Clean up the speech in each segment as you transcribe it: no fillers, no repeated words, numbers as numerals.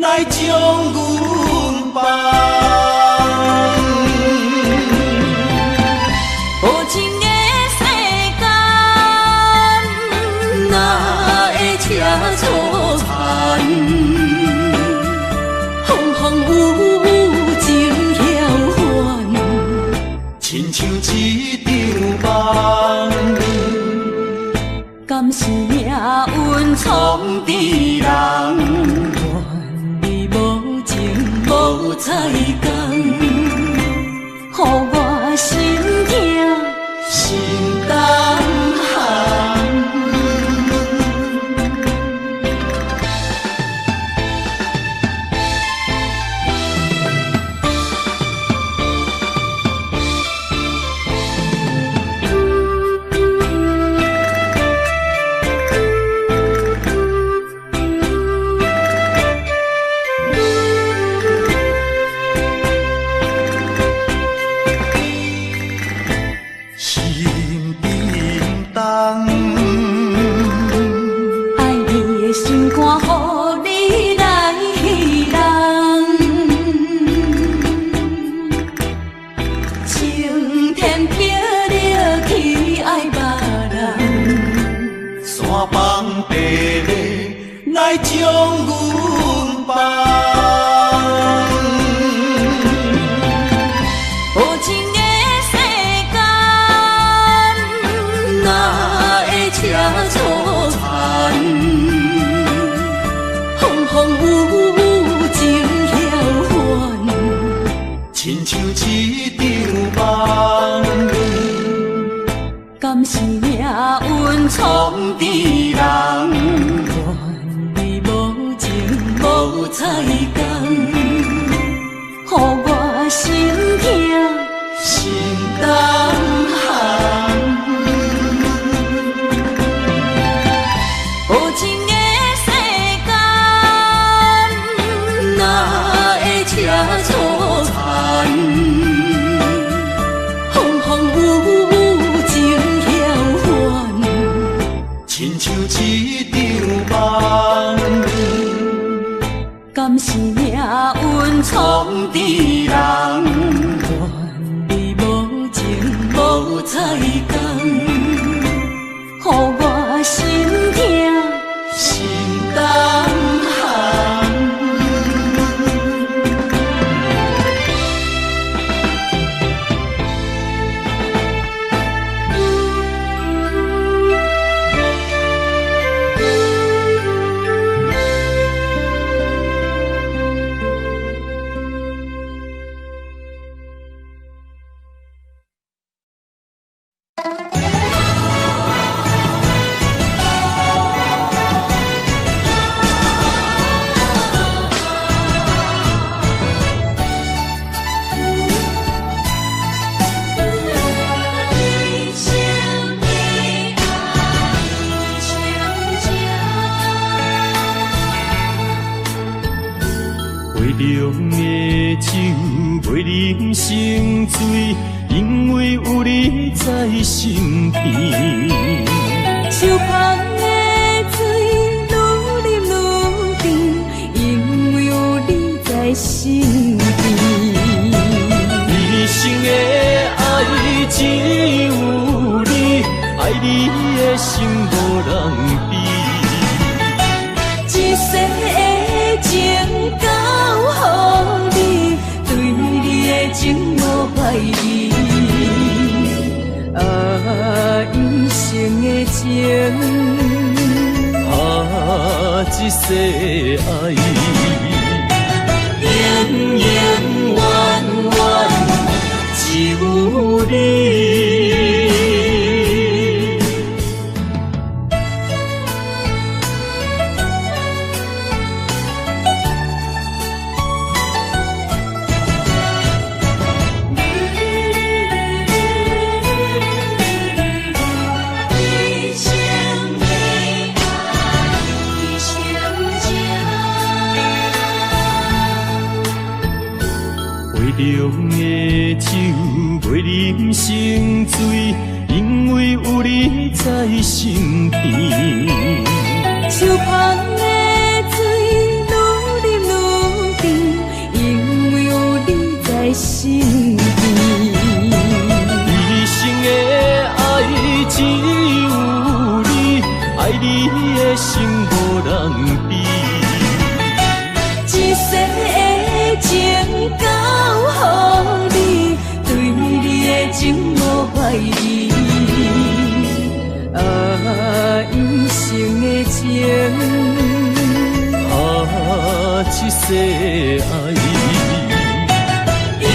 來將阮放。無情的世間，哪會這粗殘？風風雨雨情曉還，親像一場夢。敢是命運創治人？怨你無情無彩工，予我心疼心胆寒。心沉重，愛你的心肝，予你來弄。青天碧日去愛別人，山崩地裂來將阮放。無情的世間，哪會這粗殘？風風雨雨情曉還，親像一場夢。敢是命運創創治人，怨你無情無彩工，予我心疼心胆寒。無情的世間，哪會這粗殘？風風雨雨情曉還，親像一場夢。敢是命運創創治人，怨你無情無彩工，予我心疼心胆寒。一生的愛一生情。杯中的酒袂啉成醉，因為有你在身邊。手捧的水愈啉愈甜，因為有你在身邊。一生的愛只有你，愛你的心無人比。一世的情交予你，對你的情無懷疑。啊，一生的情，啊，這世的愛，永永遠遠只有你。一生的愛，一生情。杯中的酒袂啉成醉，因為有你在身邊。手捧的水愈啉愈情交予你，對你的情無懷疑。啊，一生的情，啊，這世愛，永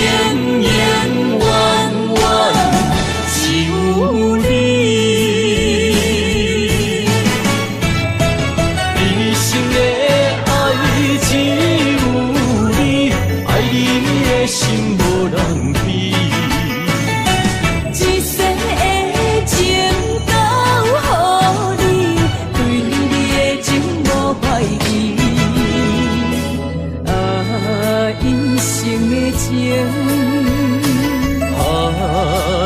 永遠遠只有你。一生的愛只有你，愛你的心無人比。一世的情交予你，對你的情無懷疑。啊，一生的情，啊，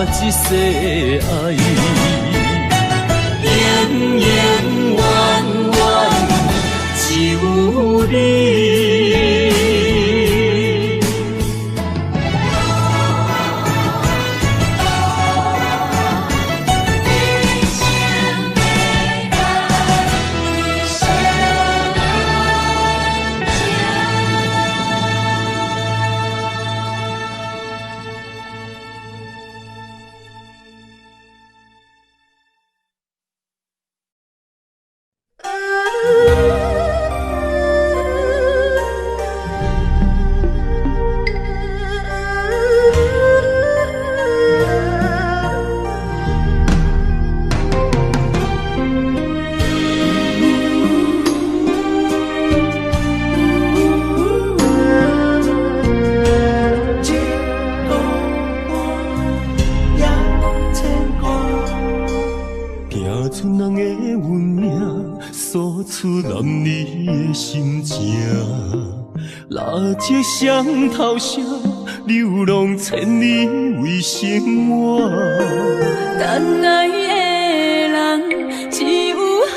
這世愛，永永遠遠只有你。一孤單也牽掛，拼出人的運命，訴出男兒的心情。蠟燭雙頭聲，流浪千里為生活。等愛的人，只有海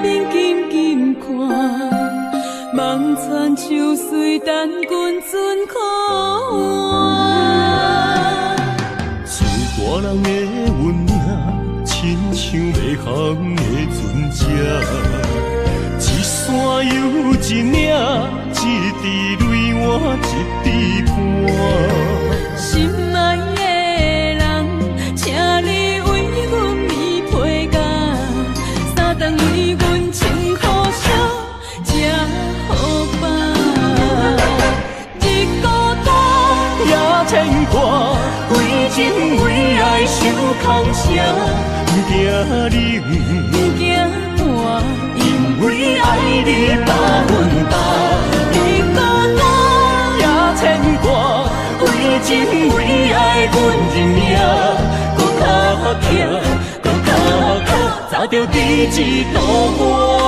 面緊緊看，望船秋水等阮船靠岸。出歌人的运命，亲像迷航的船只，一山又一岭，一滴泪换一滴汗。心愛的人，請你為阮棉被蓋，三頓為阮穿好衫，吃好飽。日孤單也牽掛，為情為愛受空聲，不驚冷，不驚寒，因為愛你100%。日孤單也牽掛，為情為愛阮認命，閣較疼，閣較苦，早著佇這途岸。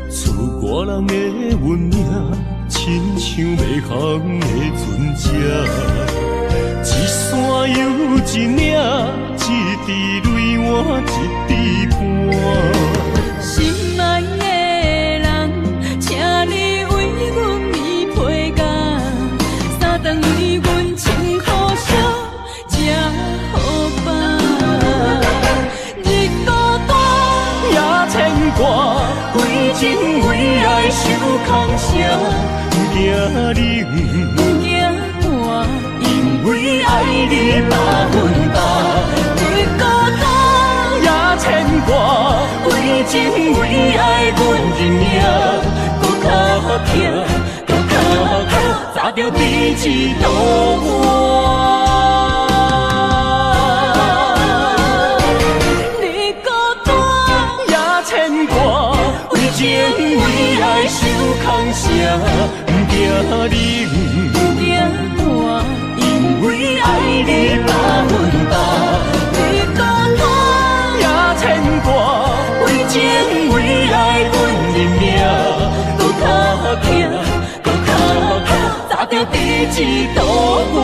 出歌人的運命，親像迷航的船只，一山又一嶺，一滴淚換一滴汗。心愛的人，請你為阮棉被蓋，三頓為阮穿好衫，吃好飽。日孤單也牽掛，為情為愛受空聲，不驚冷，不驚寒，因為愛你100%。日孤單也牽掛，為情為愛阮認命，閣較疼，閣較苦，早著佇這途岸。日孤單也牽掛，為情為愛受空聲，不驚冷，不驚寒，因為愛你100%。日孤單也牽掛，為情為愛阮認命，閣較疼，閣較苦，早著著伫一度我。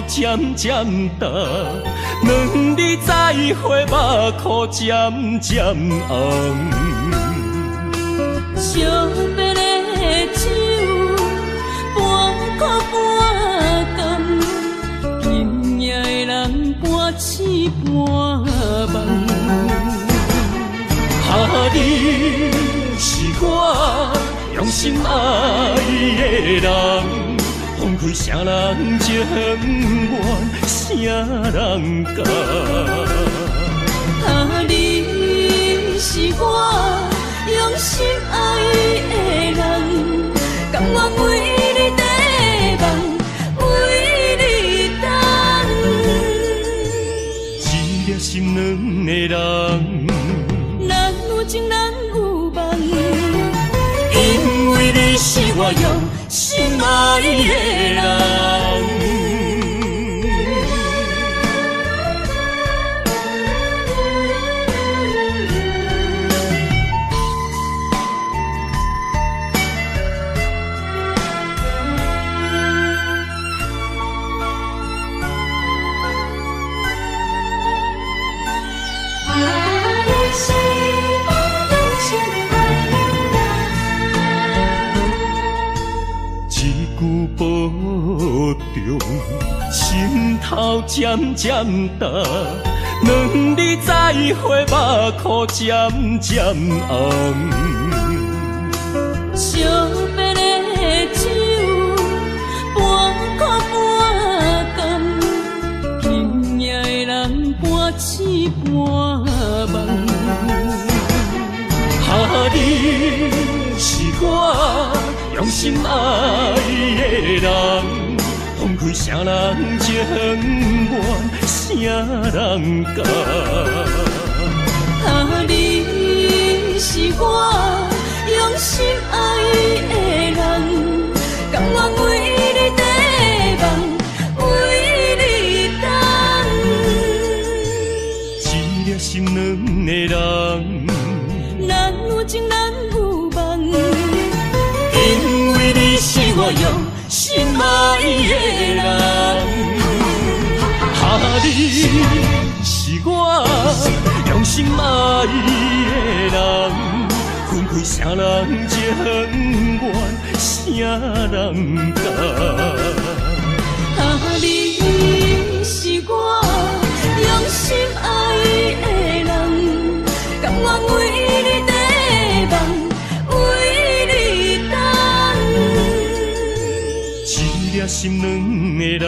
渐渐焦，两字再会，目眶渐渐红。惜别的酒，半苦半甘，今夜的人半醒半梦。啊，你是我用心爱的人。放开谁人情愿，谁人甘？啊，你是我用心爱的人，甘愿为你缀梦，为你等。一粒心软的人，咱有情咱有梦，因为你是我用心爱的人。保重，心头渐渐焦，两字再会，目眶渐渐红。惜别的酒，半苦半甘，今夜的人半醒半梦。啊，你是我用心爱的人，放开谁人情愿，谁人甘？啊，你是我用心爱的人，甘愿为你缀梦，为你等。一粒心软的人，咱有情咱有梦。因为你是我用心爱的人，啊，你是我用心爱的人，分开谁人情愿，谁人甘？啊，你是我用心爱的人，甘愿为你缀梦，为你等。一粒心软的人，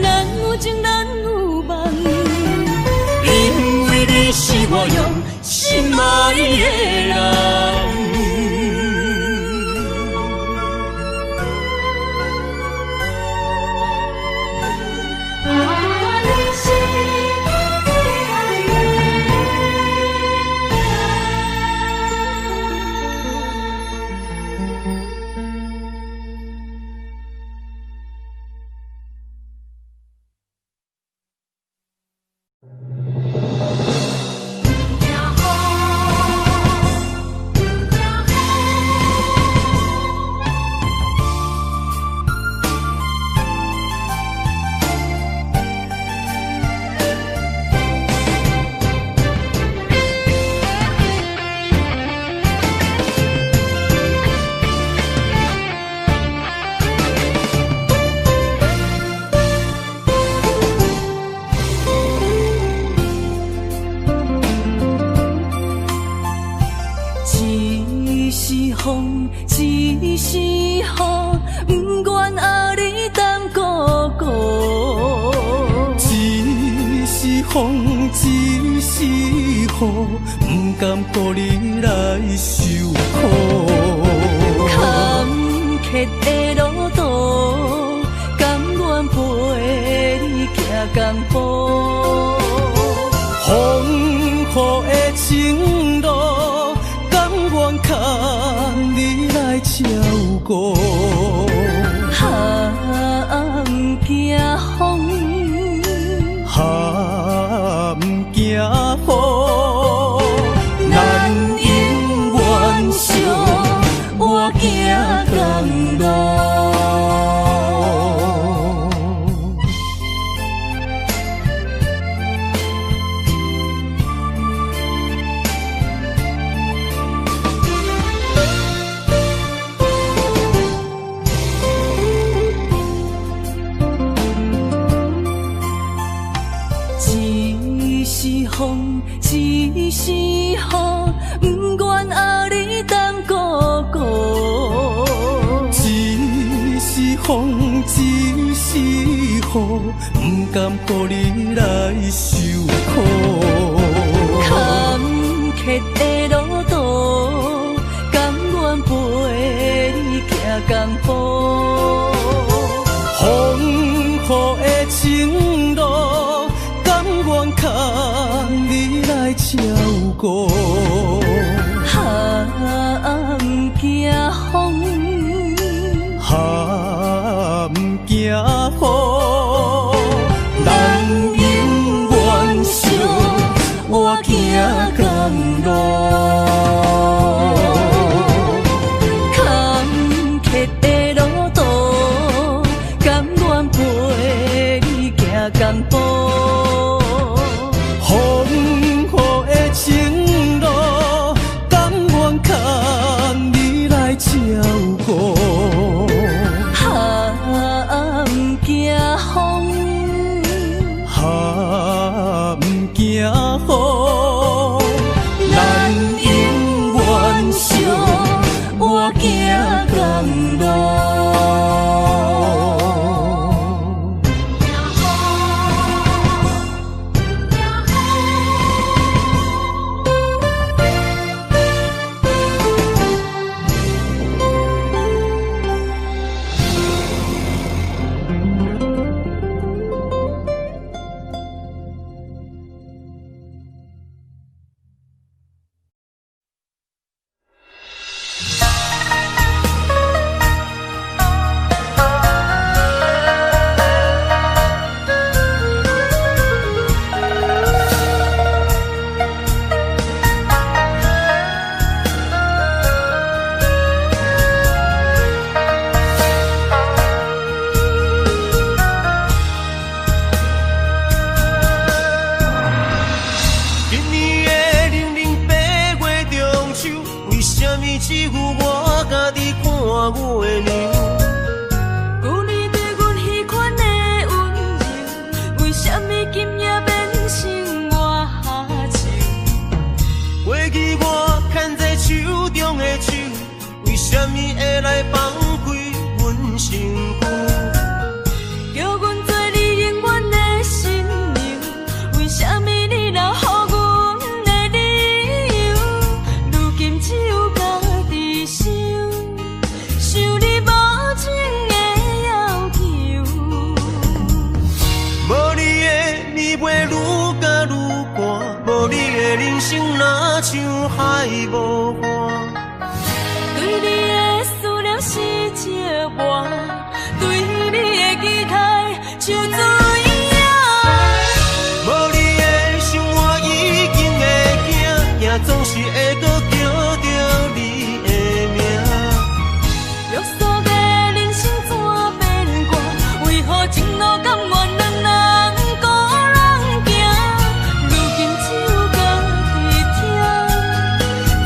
咱有情咱有梦，因为你是我用心爱的人。啊。時風，一時雨，毋願予你等孤孤。一時風，一時雨，毋甘予你來受苦。坎坷的路途，甘願陪你行共步。風雨的情路，甘願牽你來照顧。啊，毋驚風，啊，毋驚雨，咱永遠相伴行同路。一時風，一時雨，毋願予你等孤孤。一時風，一時雨，毋甘予你來受苦。坎坷的路途，甘願陪你行同步。風雨的情路，甘願牽你來照顧。啊，毋驚風，啊，毋驚雨，咱永遠相伴行同路。坎坷的路途，甘願陪你行同步。風雨的情路，甘願牽你來照顧。啊，毋驚風，啊，毋驚雨，咱永遠相伴行同路。今年的零零八月中秋，為啥物只有我家己看月娘？舊年對阮彼款的溫柔，為啥物今夜變成我愁？過去我牽在手中的手，為啥物會來放開阮身軀？叫阮做你永遠的新娘，為啥物你留予阮的理由？如今只有家己想，想你無情的要求。無你的暝袂愈加愈寒，無你的人生若像海無岸。對你的思念是折磨，對你的期待像水影。無你的生活已經會驚，驚總是會閣叫著你的名。約束的人生怎變卦？為何情路甘願兩人孤人行？如今只有家己聽，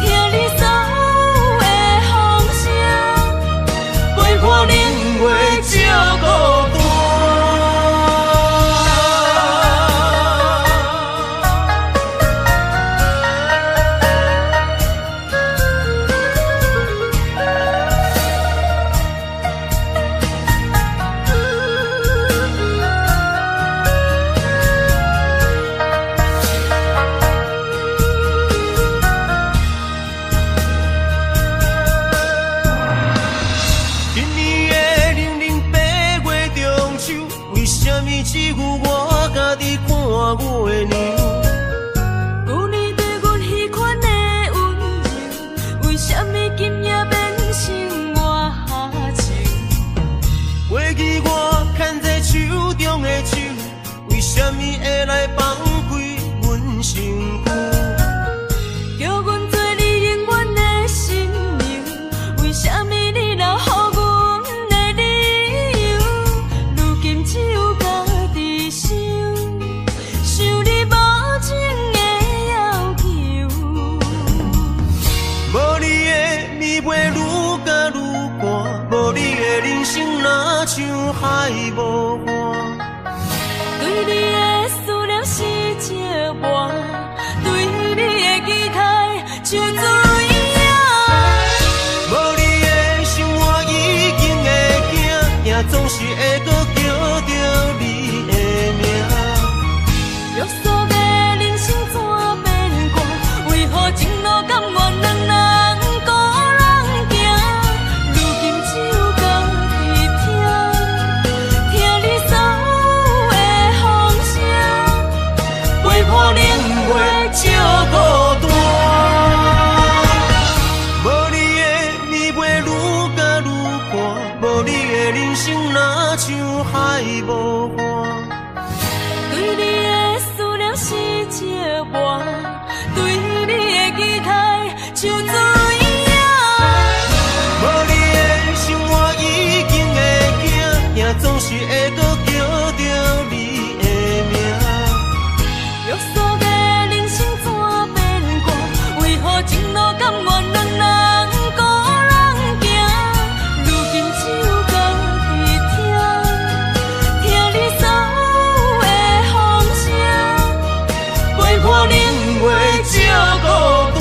聽你訴我的娘。舊年對阮彼款的溫柔，為啥物今夜變成我情？過去我牽在手中的手，為啥物會來放開阮身軀？叫阮做你永遠的新娘，為啥物你留予阮的理由？如今只有家己想，想你無情的要求。無你的暝袂愈加愈寒，無你的人生若像海無岸。對你的思念是折磨，對你的期待像水影。無你的生活已經會驚，驚總是會閣叫著你的名。約束的人生怎變卦？為何情路甘願兩人孤人行？如今只有家己聽，聽你所有的風聲，陪伴冷月照孤單。無你的暝袂愈加愈寒，無你的人生若像海無岸。對你的思念是折磨，對你的期待像水影。無你的生活已經會驚，驚總是會閣叫著你的名。約束的人生怎變卦？為何情路甘願兩人孤人行？如今只有家己聽，聽你所有的風聲，陪伴冷月照孤單。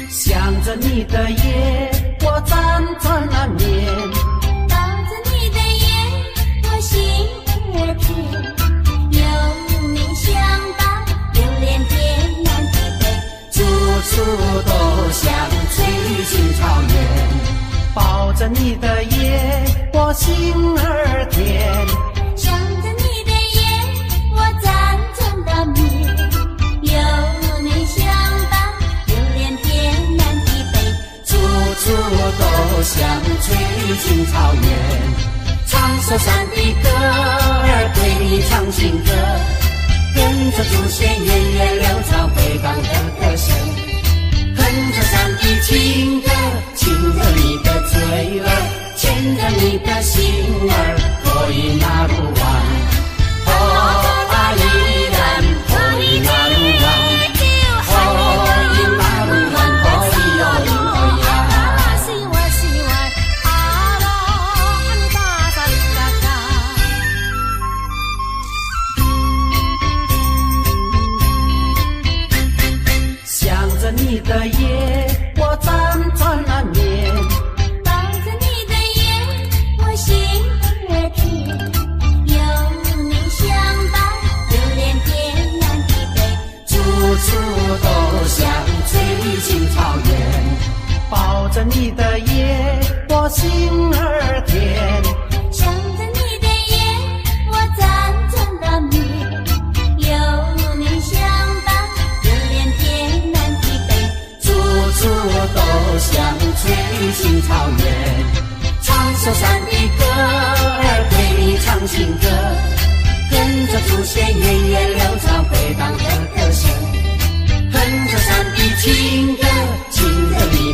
想着你的夜，我辗转难眠。抱着你的夜，我心儿甜。有你相伴，留恋天南地北，处处都像翠绿青草原。抱着你的夜，我心儿甜。想着你的夜，我辗转难眠。有你相伴，留恋天南地北，处处都像翠绿青草原。唱首山的歌儿，对你唱情歌，跟着祖先源远流长回荡的歌声，哼着山的情歌，亲着你的嘴儿，牵着你的心儿，托伊那鲁湾，哦阿依兰，托伊那鲁湾，哦伊那鲁湾，托伊哟咿呀。想着你的夜，我辗转难眠。抱着你的夜，我心儿甜。有你相伴，留恋天南地北，处处都像翠绿青草原。抱着你的夜，我心儿甜。想着你的夜，我辗转难眠。有你相伴，留恋天南地北，处处都像翠绿青草原。唱首山的歌儿，对你唱情歌，跟着祖先源远流长回荡的歌声，哼着山的情歌，亲着你。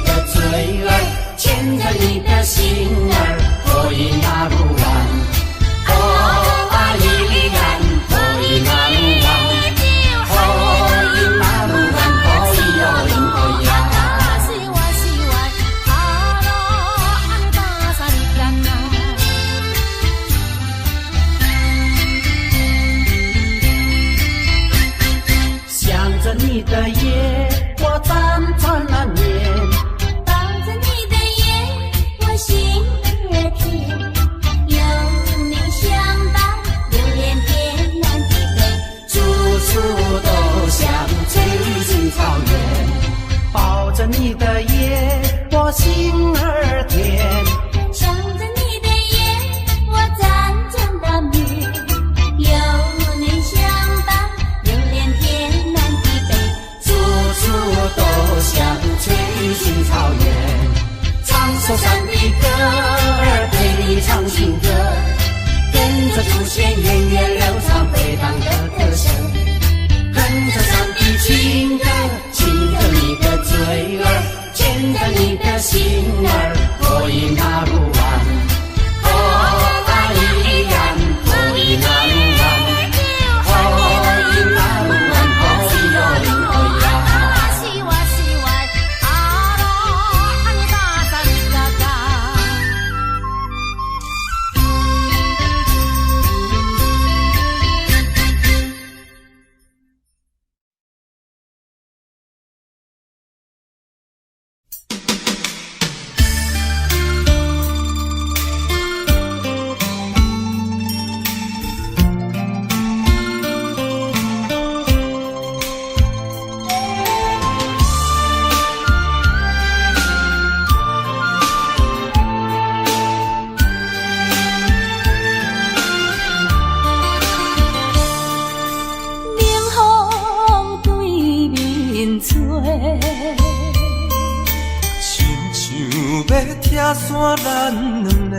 拆散咱两个。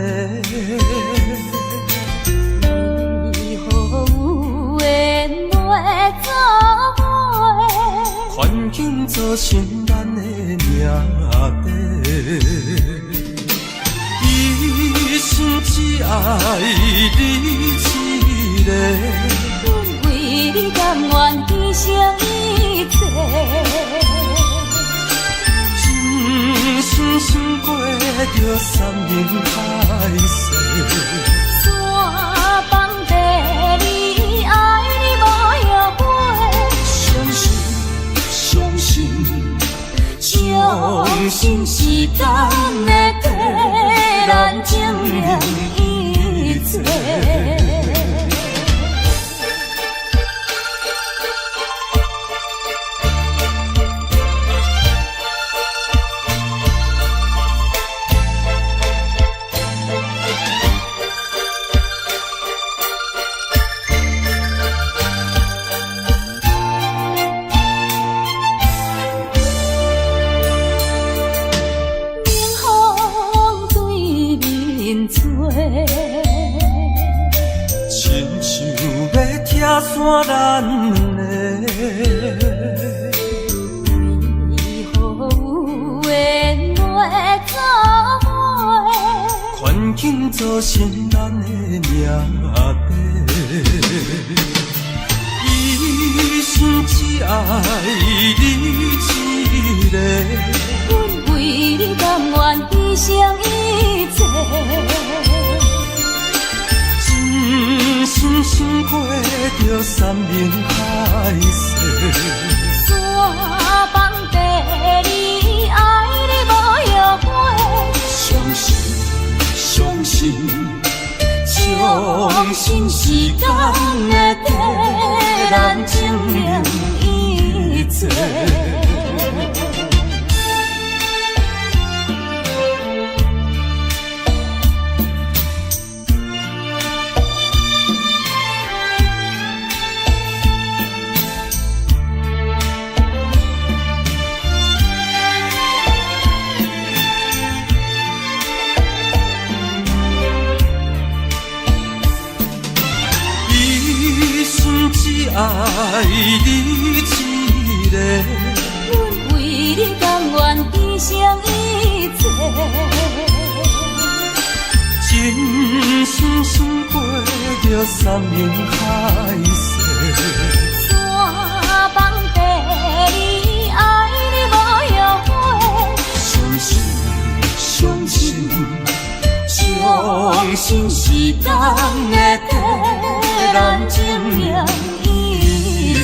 为何有缘袂做伙？环境造成咱的命底。一生只爱你一个。阮为你甘愿牺牲一切。真心心过著山盟海誓。山崩地裂，爱你无后悔。相信，相信，相信时间会替咱证明一切。亲像欲拆散咱两个。为何有缘袂做伙？环境造成咱的命底。一生只爱你一个。阮为你甘愿牺牲一切。真心心过著山盟海誓。山崩地裂，爱你无后悔。相信，相信，相信时间会替咱证明一切。一生只爱你一个。阮为你甘愿牺牲一切。真心心过著山盟海誓。山崩地裂，爱你无后悔。相信，相信，相信时间会替咱证明一切。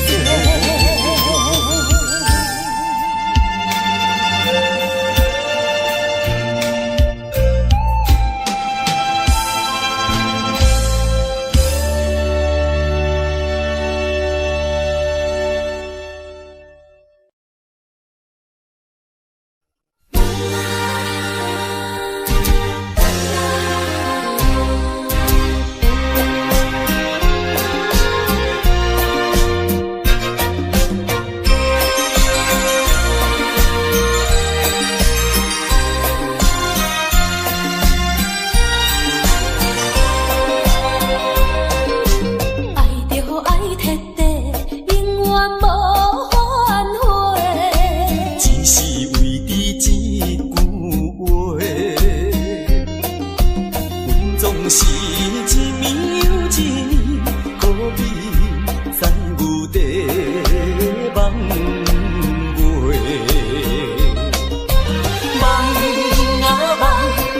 爱著爱彻底，永远无反悔。只是为你这句话，阮总是一暝又一暝，苦比知有地梦话。梦啊梦，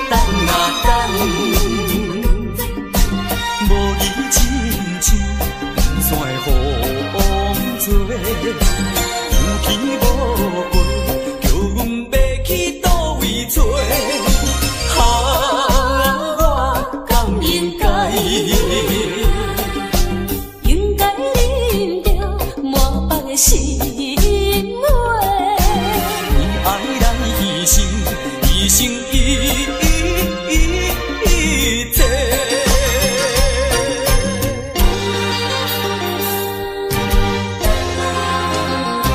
等啊等，无伊亲像长线的风吹，有去无回，叫阮欲去佗位揣？啊，我敢应该？应该忍著满腹的心话。为爱来牺牲，牺牲一切。爱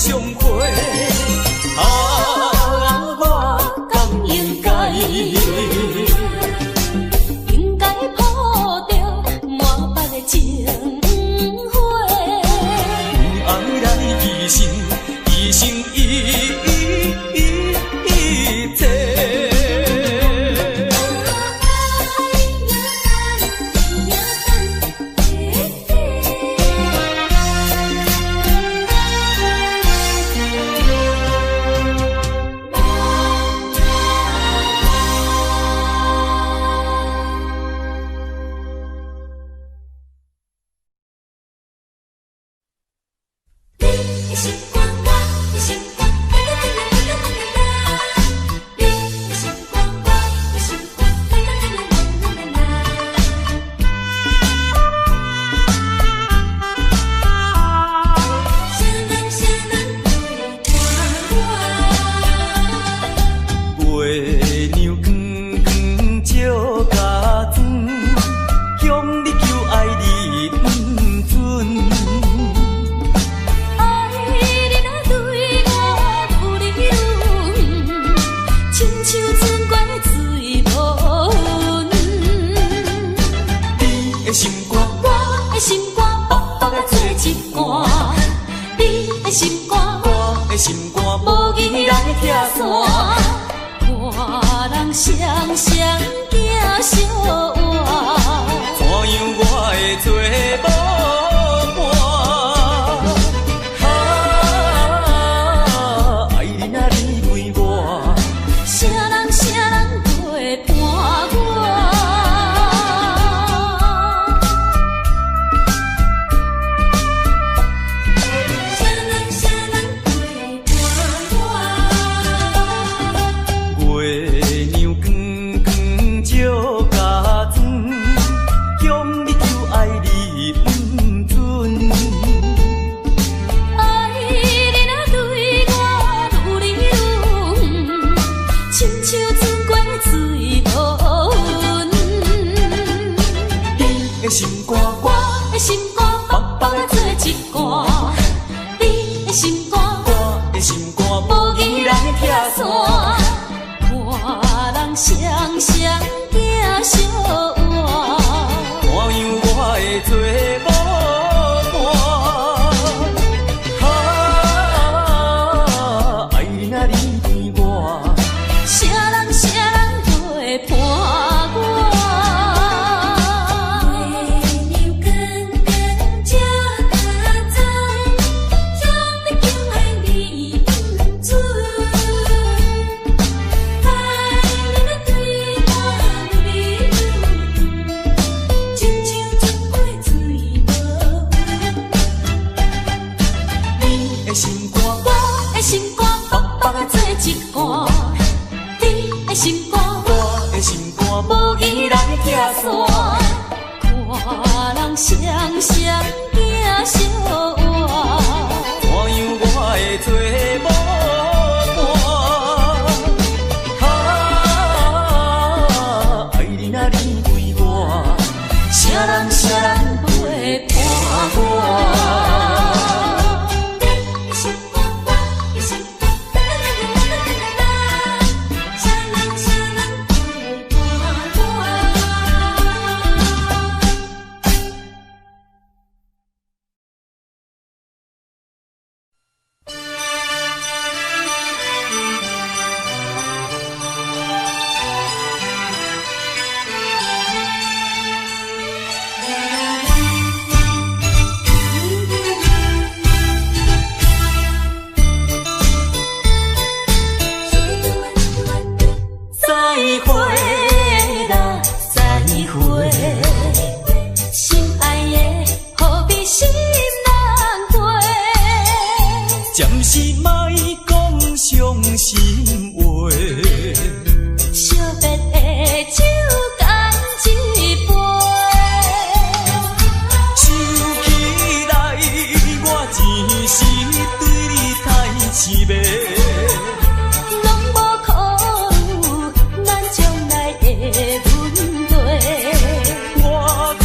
相陪。啊，我敢應該？應該抱著滿腹的情話，為愛來犧牲，犧牲一切。你的心肝，我的心肝，啦啦啦啦啦啦啦。你的心肝，我的心肝，啦啦啦啦啦啦啦。啥人啥人陪伴我？月娘光光照甲妆，向你求愛你毋准。愛你若對我愈來愈遠，親像船過水無痕。你的心肝，我的心肝白白的做一半，你的心肝我的心肝，無義來拆散，看人雙雙行相偎。怎樣我會做無伴？啊，愛你若你對我，啥人啥人陪伴我？啥人啥人陪伴我？月娘光光照甲妆，向你求愛你毋准。愛你若對我愈來愈遠，親像船過水無痕。你的心肝，我的心肝白白的做一半，你的心肝我的心肝，無義來拆散，看人雙雙行相偎。怎樣我會做無伴？啊，愛你若你對我，啥人啥人陪伴我？月娘光光照甲妆，向你求愛你毋准。愛你若對我愈來愈遠，親像船過水無痕。你的心肝，我的心肝白白的做一半，你的心肝我的心肝，無義來拆散，看人雙雙行相偎。怎樣我會做無伴？啊，愛你若你對我，啥人啥人陪伴我？你的心肝，我的心肝，啦啦啦啦啦啦啦。啥人啥人陪伴我？再會啦，再會，心愛的何必心難過？暫時莫講傷心話。惜別的酒乾一杯。想起來，我一時對你太痴迷。攏無考慮咱將來的問題。我感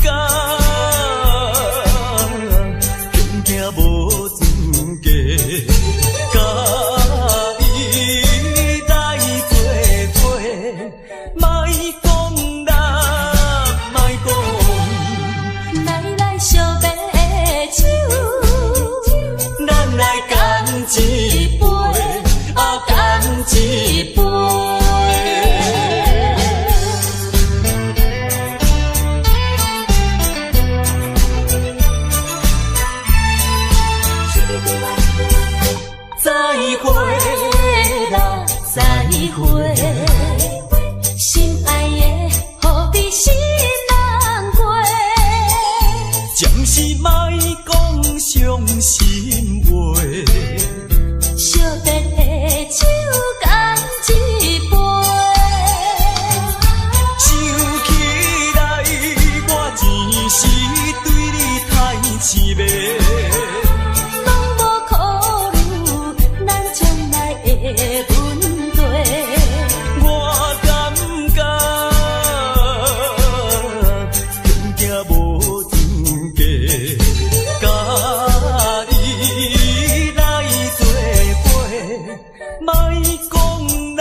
覺恐驚無資格。一杯，啊，乾一杯。再会啦，再会，心爱的，予你心难过。暂时莫讲伤心话，惜别的手干一杯。想起来，我前世对你太痴迷。拢无考虑咱将来的问题。我感觉恐惊无资格，佮你来做伙，莫讲啦，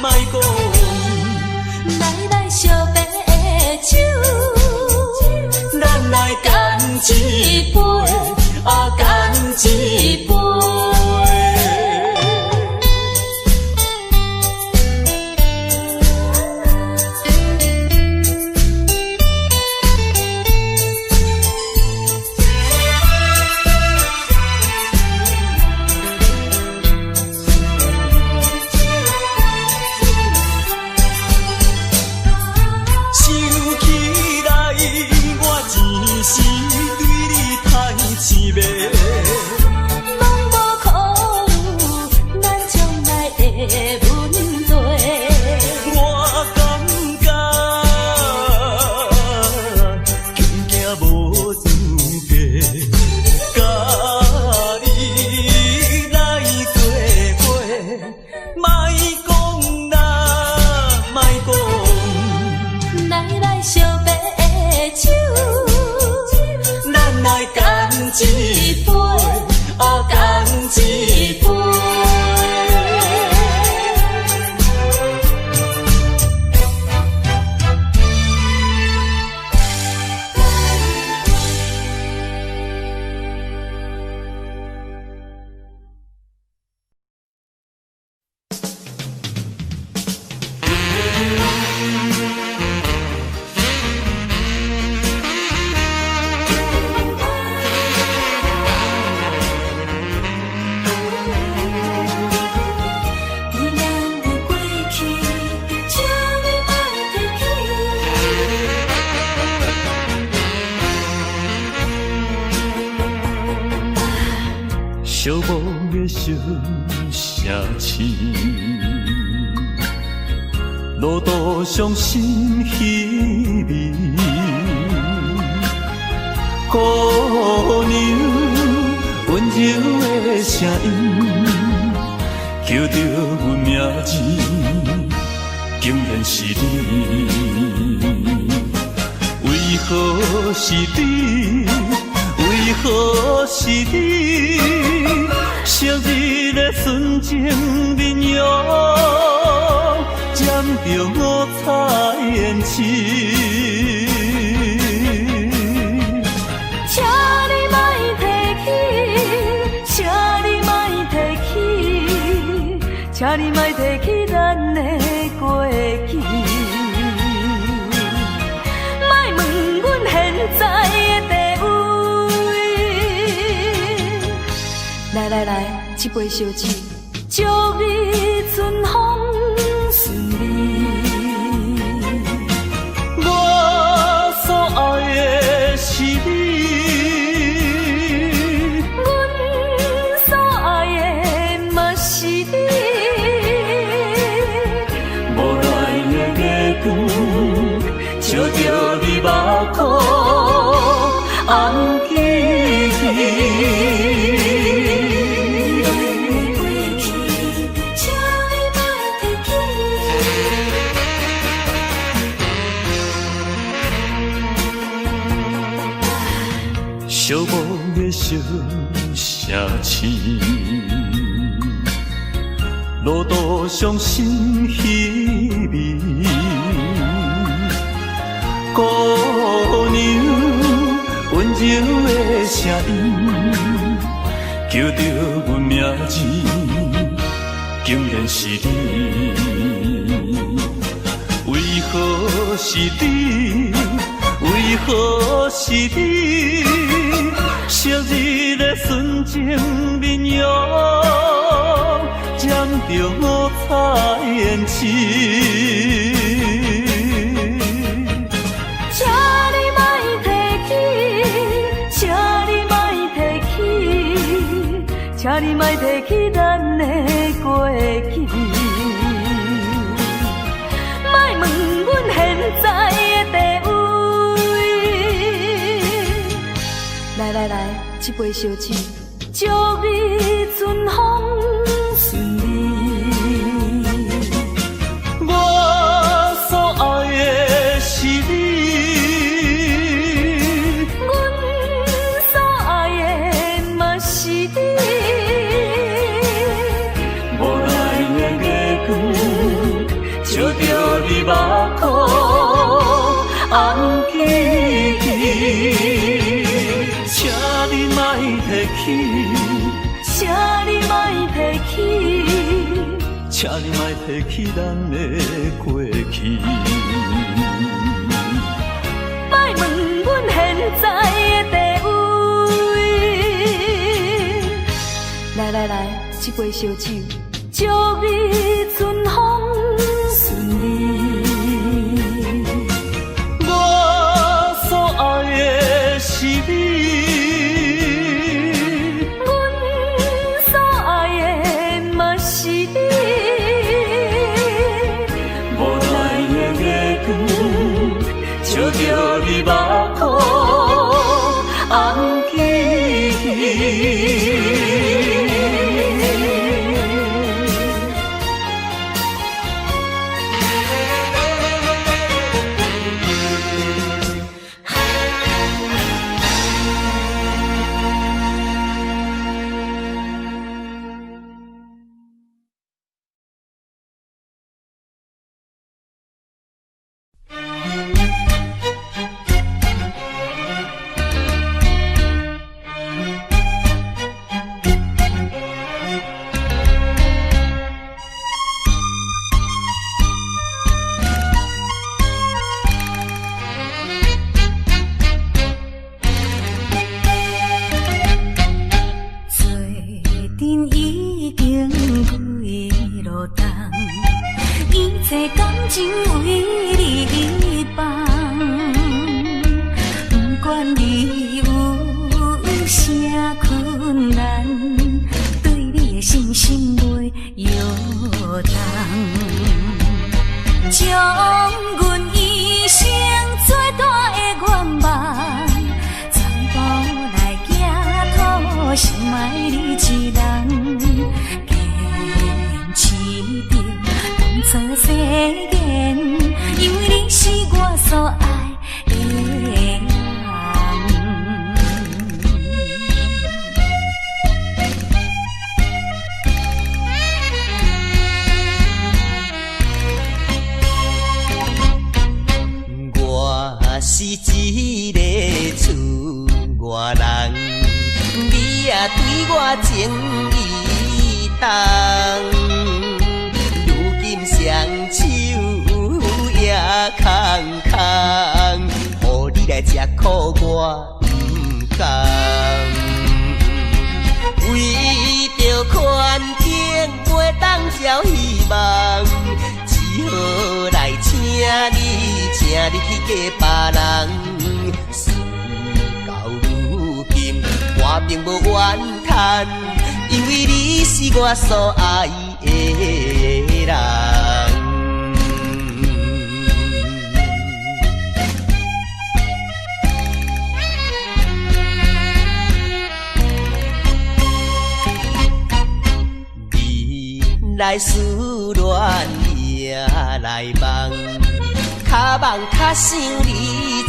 莫讲。来来，惜别的手，咱来干一杯，啊，干一杯。想起来，我前世对你太痴迷。拢无考虑咱将来的问题。我感觉恐惊无资格，佮你来做伙，莫讲啦，莫讲。来来，惜别的手，咱来干一杯，啊，干一杯。伫咱的过去，请你莫提起。寂寞的小城市，路途上心稀微。姑娘温柔的声音，叫著阮名字，竟然是你。为何是你？为何是你？昔日的纯情面容，染著五彩胭脂。请你莫提起，请你莫提起，请你莫提起咱的过去。莫问阮现在的地位。来来来，这杯烧酒，祝你春风顺利。我所爱的是你，阮所爱的嘛是你。无奈的月光，照著你目眶红记记。过去，请你莫提起。寂寞的小城市，路途上心稀微。姑娘温柔的声音，叫叫著阮名字，竟然是你。為何是你？為何是你？昔日的純情面容，染著五彩胭脂。請你莫提起，請你莫提起，請你莫提起咱的過去。莫問阮現在的地位。來來來，這杯燒酒，祝你春風順利。我所愛的是你，阮所愛的嘛是你。無奈的月光，照著你目眶紅起起。請你莫提起，請你莫提起，請你莫提起咱的過去。莫問阮現在的地位。來來來，這杯燒酒，祝你春風順利。我所愛的是你，阮所愛的嘛是你。無奈的月光，照著你目眶紅起起。做陣已經幾落冬，一切感情為你放，不管你有啥困難，對你的信心袂搖動，將阮一生最大的願望，全部來寄託，深愛你一人，堅持著當作誓言，因為你是我所愛的人。我是一個厝外人，你也對我情意重，如今雙手也空空，予你來吃苦我毋甘。為著環境袂當照希望，只好來請你，請你去嫁別人。事到如今，我並無怨嘆，因為你是我所愛的人。你來思戀也來夢，較夢較想你一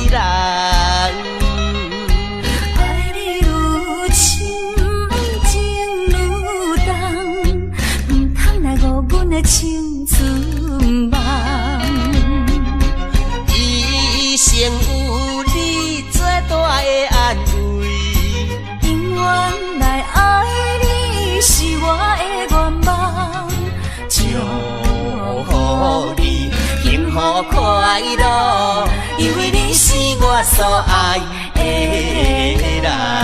人。愛你愈深，情愈重，毋通來誤阮的青春夢。一生有你最大的安慰，永遠來愛所愛的人。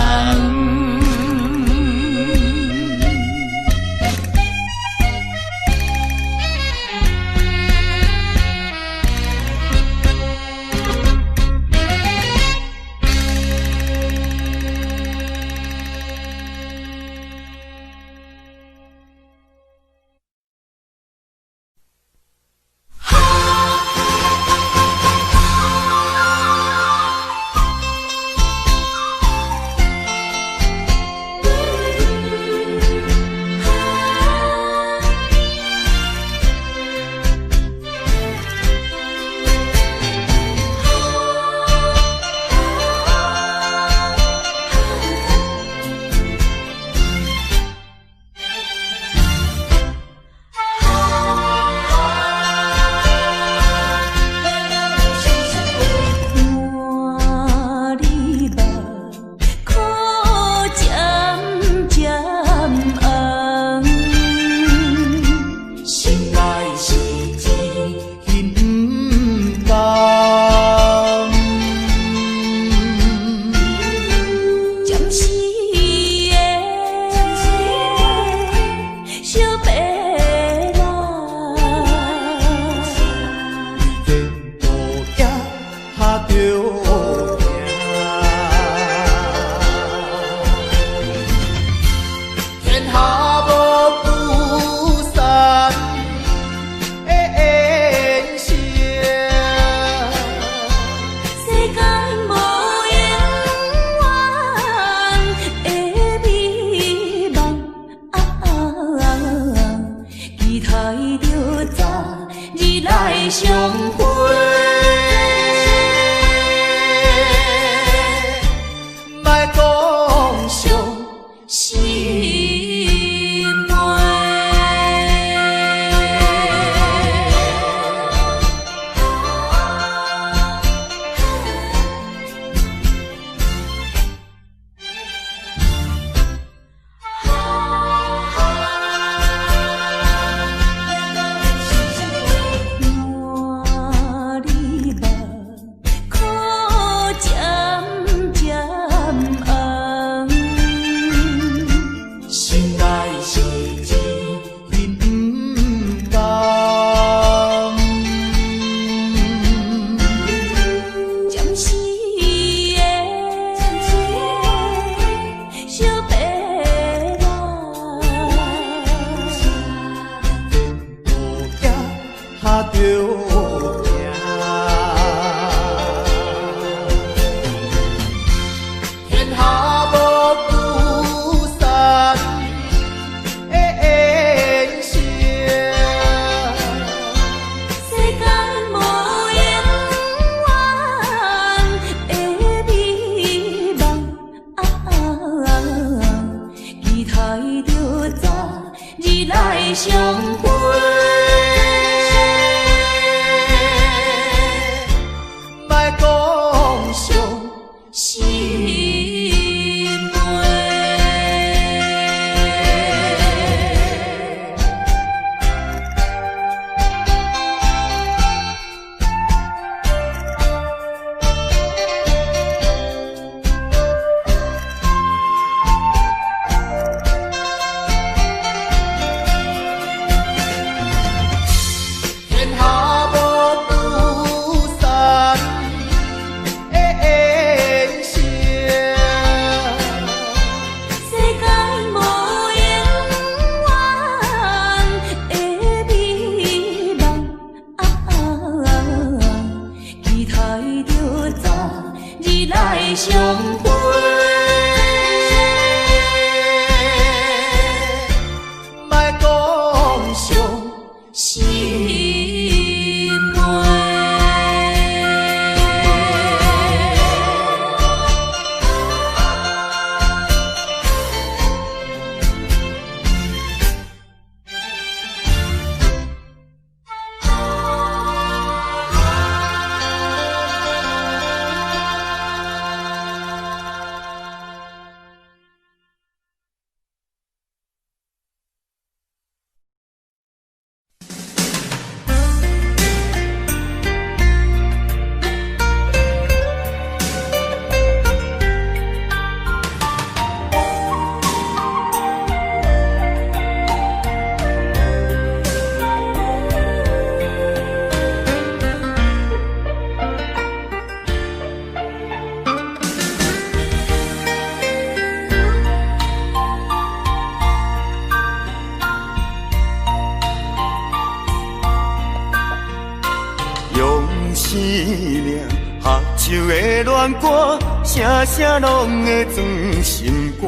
秋的恋歌，声声拢会装心肝。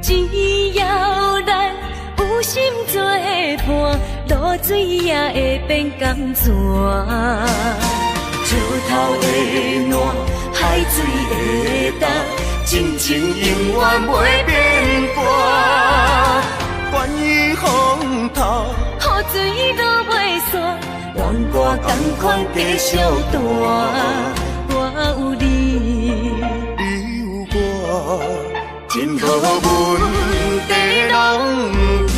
只要咱有心做伴，露水也會變甘泉。石頭的爛，海水的干，真情永遠袂變卦。關於風頭，雨水落袂煞，恋歌仝款繼續彈。我有你，你有我，真好問題攏毋驚。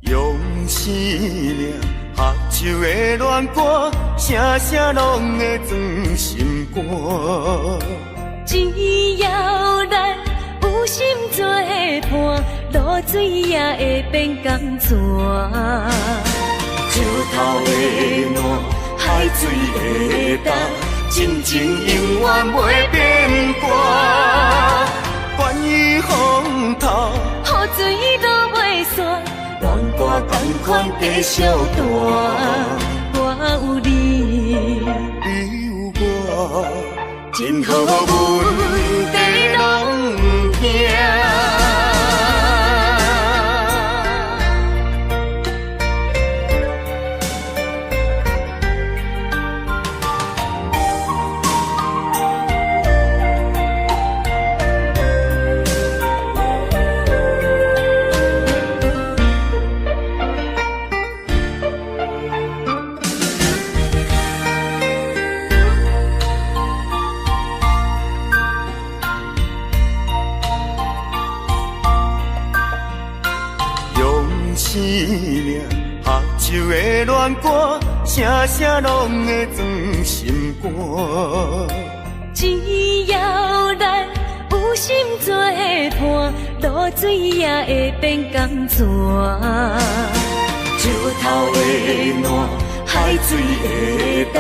用生命合唱的恋歌，聲聲攏會裝心肝。只要咱有心做伴，露水也會變甘泉。石頭的爛，海水的干，真情永遠袂變卦。關於風頭，雨水落袂煞，戀歌仝款繼續彈。我有你，你有我，真好問題攏毋驚。用生命合唱的恋歌，聲聲攏會裝心肝。只要咱有心做伴，露水也會變甘泉。石頭的爛，海水的干，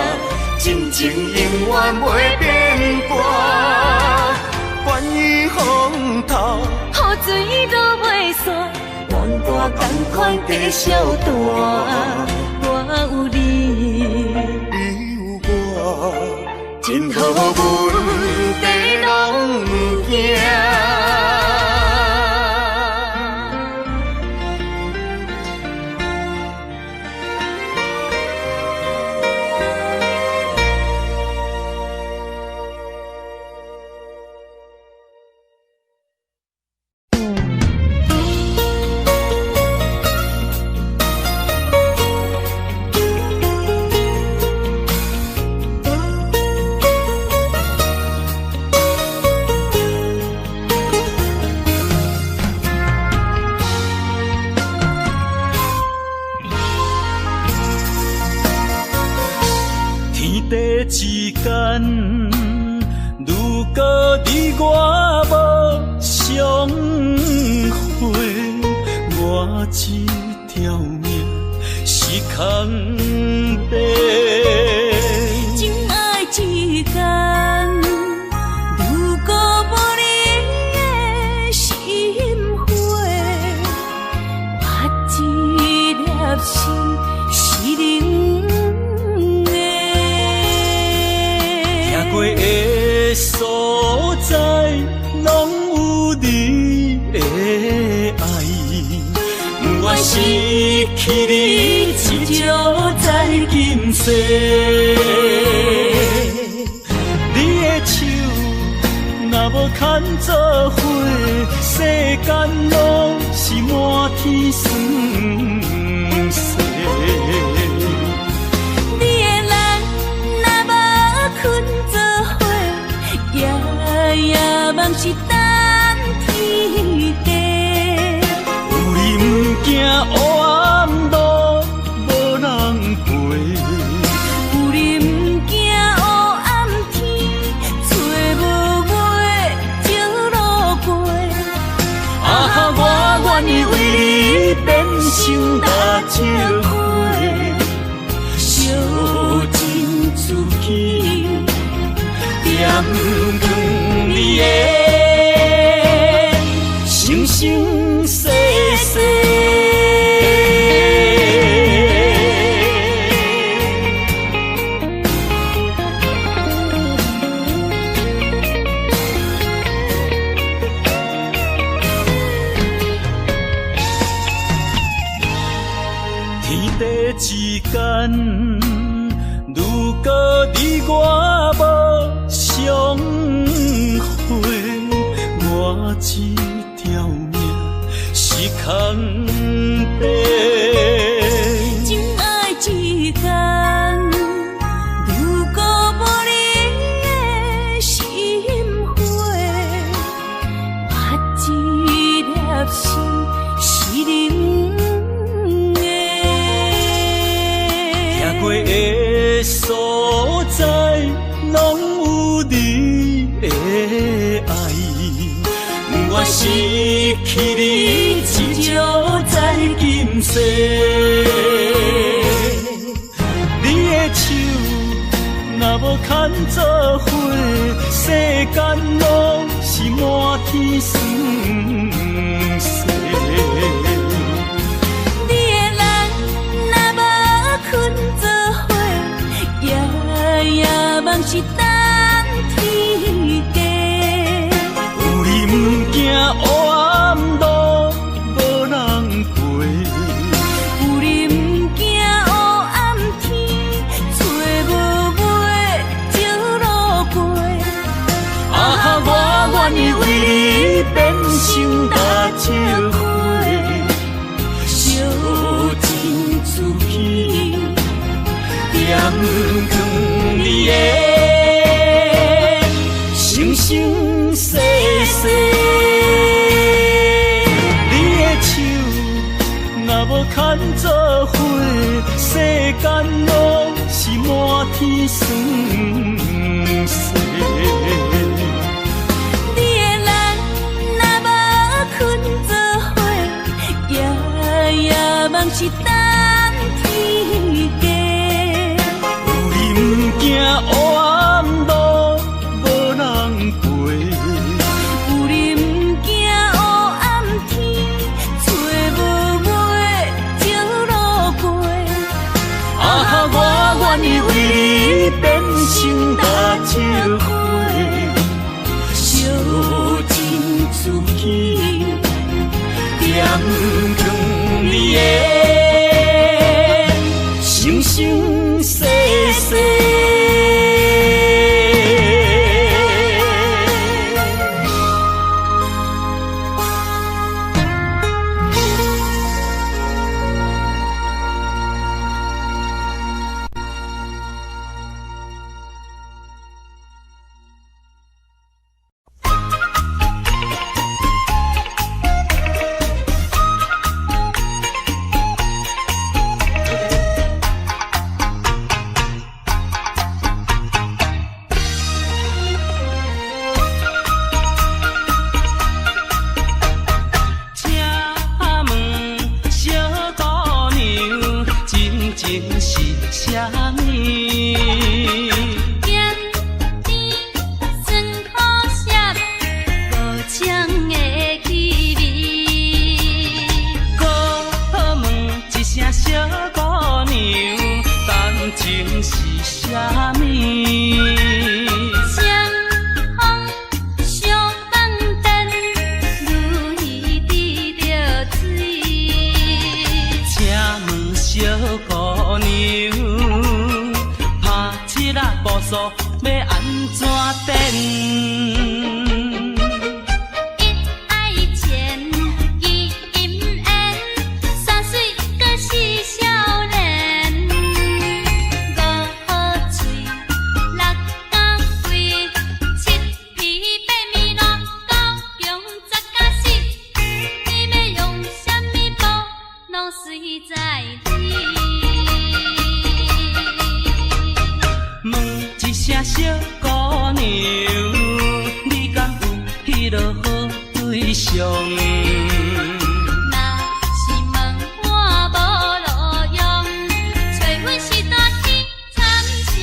真情永遠袂變卦。關於風頭，雨水落袂煞，戀歌仝款繼續彈。我有你，你有我，真好問題攏毋驚。天地之間，如果你我無相會，我這條命是空白。情愛之間，如果無你的心花，我這粒心是冷的。行過的所在，攏有你的愛，不願失去你，至少在今世。你的手若無牽做伙，世間攏是滿天霜雪。你的人若無肯做伙，夜夜夢是等天地。有你毋驚黑暗路無人陪，有你毋驚黑暗天，找無月照路過。啊，我願意為你變成蠟燭花。藏你的生生世世。天地之間，如果你我無相會，我這條命是空白。情愛之間，如果無你的心花，我這粒心是冷的。行過的所在，攏有你的愛。不願失去你，至少在今世。你的手若無牽做伙，世間攏是滿天霜雪。你的人若無肯做伙，夜夜夢是等天低。有你毋驚黑暗路無人陪，有你毋驚黑暗天，找無尾石路過。啊，我願意為你變成蠟燭花，燒盡自己，點藏你的生生世世。你的手若無牽做伙，世間攏是滿天霜雪。你的人若無肯做伙，夜夜夢是等天低。有你毋驚黑暗路無人陪，有你毋驚黑暗天，找無尾石路過。啊，我願意為你變成蠟燭花，燒盡自己，點藏你的生生世世。請問小姑娘，真情是啥物？鹹甜酸苦澀，無情的氣味。閣問一聲小姑娘，感情是啥物？雙風相放電，如魚滴著水。請問小姑娘，拍七仔步數欲按怎顛？一愛情，二姻緣，三水閣四少年。五好喙，六甲胃，七皮八面露，九中十甲四。你欲用啥物布，攏隨在你。問一聲小姑娘，你敢有彼落好對象？若是問我無路用，找阮是大去參詳。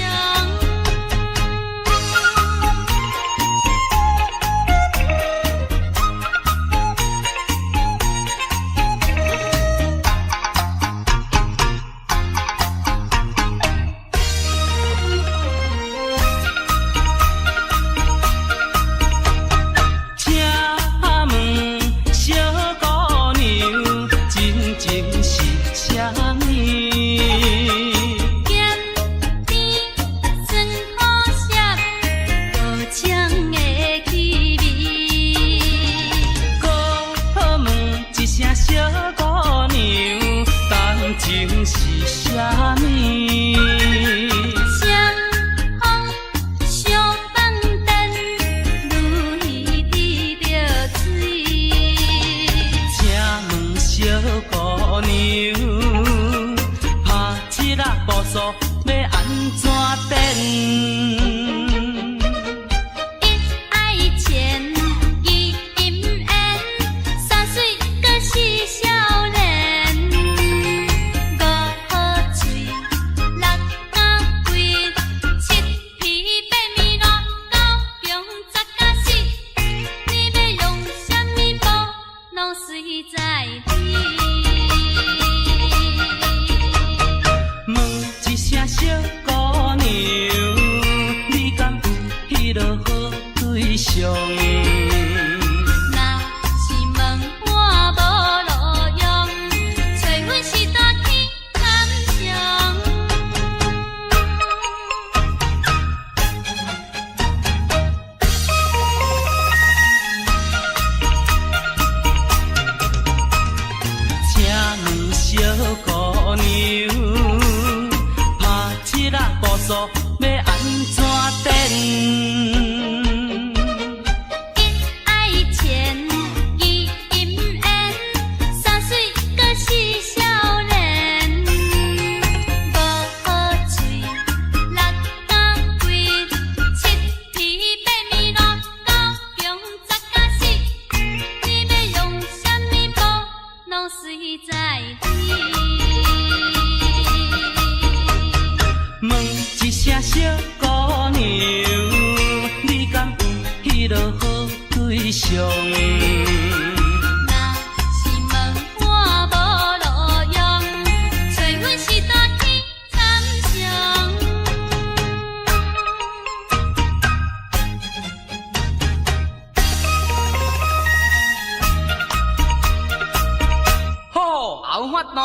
槍的氣味。閣問一聲小姑娘，感情是啥物？雙風相放電，女魚滴著水。請問小姑娘，拍這仔步數欲按怎顛？一愛情，二姻緣，三水閣四少年。五好喙，六咬桂，七皮八面露，九強十加四。你欲用啥物步，攏隨在你。問一聲小姑娘，你敢有彼落好對象？若是問我無路用，揣阮是大起感傷。請問小姑娘，拍這仔步數欲按怎顛？一愛情，二姻緣，三水閣四少年。五好喙，六咬桂，七皮八面露，九強十加四。你欲用啥物步，攏隨在你。問一聲小姑娘，你敢有彼落好對象？若是問我無路用，揣阮是大起參詳。好，有法度。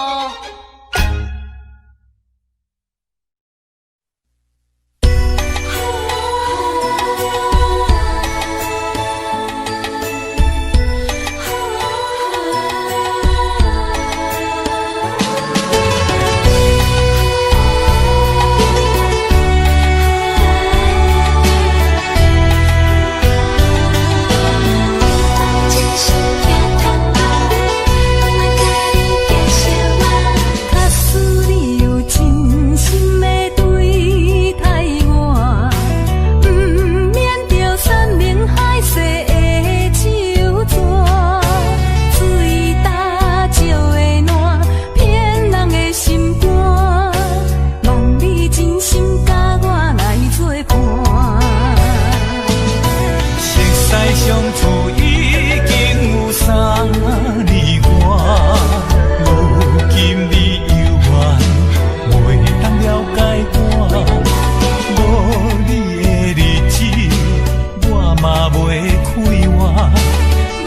真心疼淡薄，我甲你行相仔。假使你有真心的對待我，毋免著山盟海誓的手紙，水焦石的爛，騙人的心肝，望你真心佮我來做伴。熟似相處已經有3年外，如今你猶原袂當了解我，無你的日子，我嘛袂快活，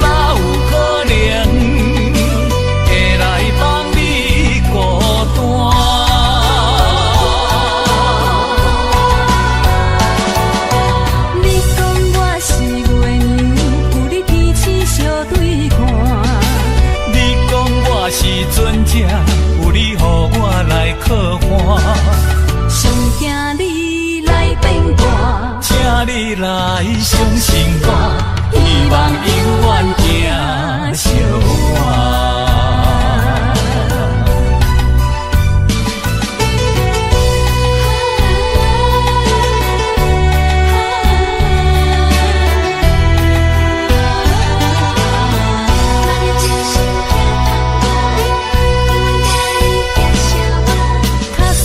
哪有可能會來放你孤單？你講我是月娘，有你天星相對看。你講我是船隻，有你予我來靠岸。上驚你來變卦，請你來相信我，希望永遠行相伴。真心疼淡薄，我甲你行相仔。假使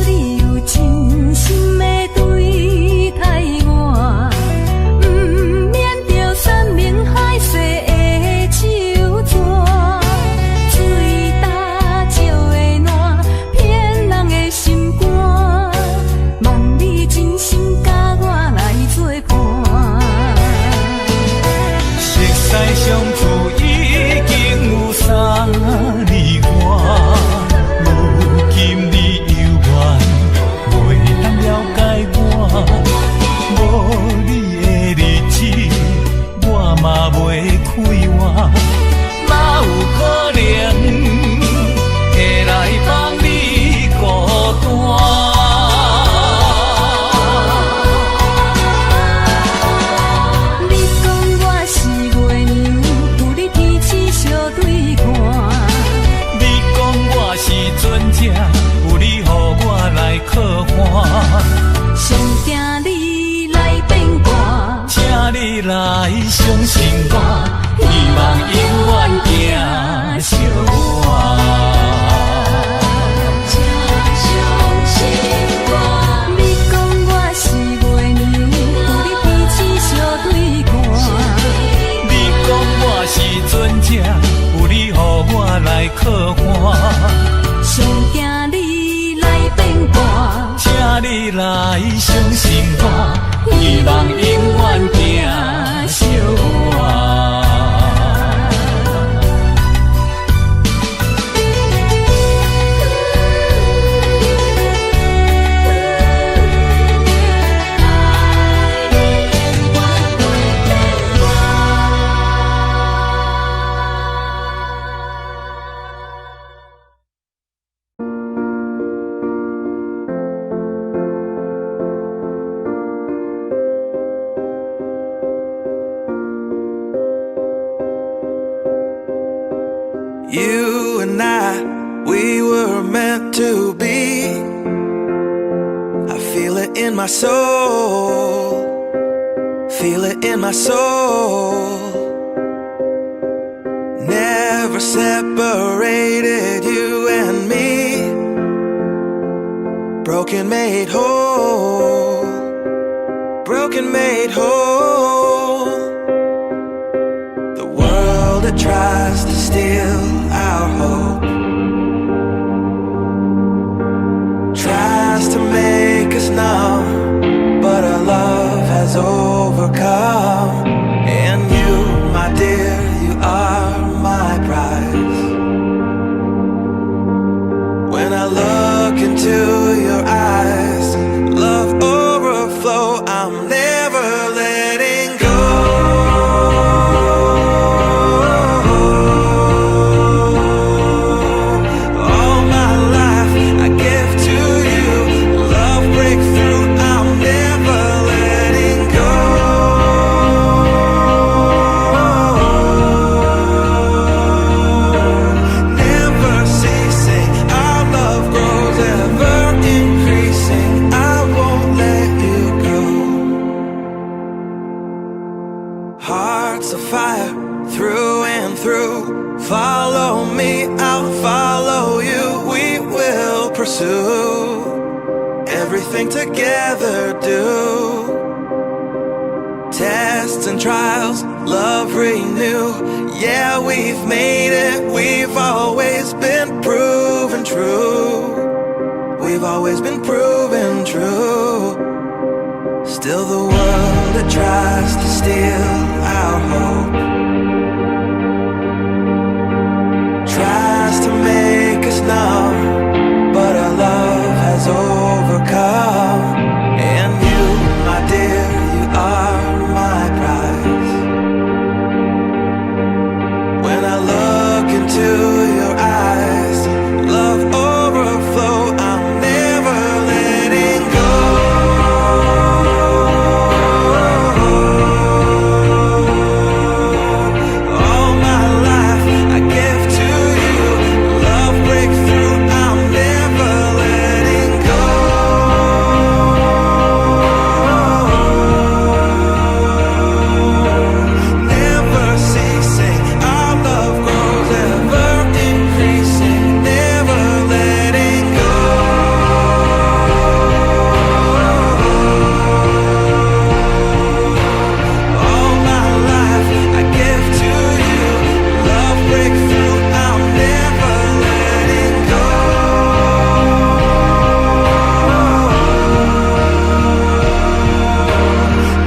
你有真心的對待我，毋免著山盟海誓的手紙，水焦石的爛，騙人的心肝，望你真心佮我來做伴。熟似相處已經有3年外，如今你猶原袂當了解我，無你的日你來相信我，希望永遠行相活。請相信我。你講我是月娘，有你彼此相對看。你講我是船隻，有你予我來靠岸。上驚你來變卦，請你來相信我，希望永遠行相活。 You and I, we were meant to be. I feel it in my soul. Feel it in my soul. Never separated, you and me. Broken made whole. Broken made whole. The world that tries to steal our hope tries to make us numb, but our love has overcome. And you, my dear, you are my prize. When I look into your eyes, love overflow, I'm never letting go. All my life I give to you. Love breakthrough, I'm never letting go. Never ceasing, our love grows, ever increasing. I won't let you go. Hearts of fire through and through. Follow me, I'll follow you. We will pursue everything together. Do tests and trials, love renew. Yeah, we've made it. We've always been proven true. We've always been proven true. Still, the world that tries to steal our hope tries to make us numb, but our love has overcome. And you, my dear, you are my prize. When I look into your eyes, love overflow, I'm never letting go. All my life I give to you. Love breakthrough, I'm never letting go. Never ceasing, our love grows, ever increasing. Never letting go. All my life I give to you. Love breakthrough, I'm never letting go.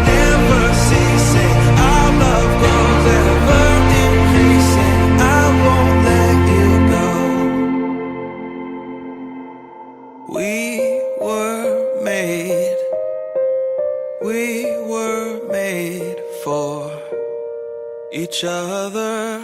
Never ceasing, our love grows, ever increasing. I won't let you go. We were made, we were made for each other.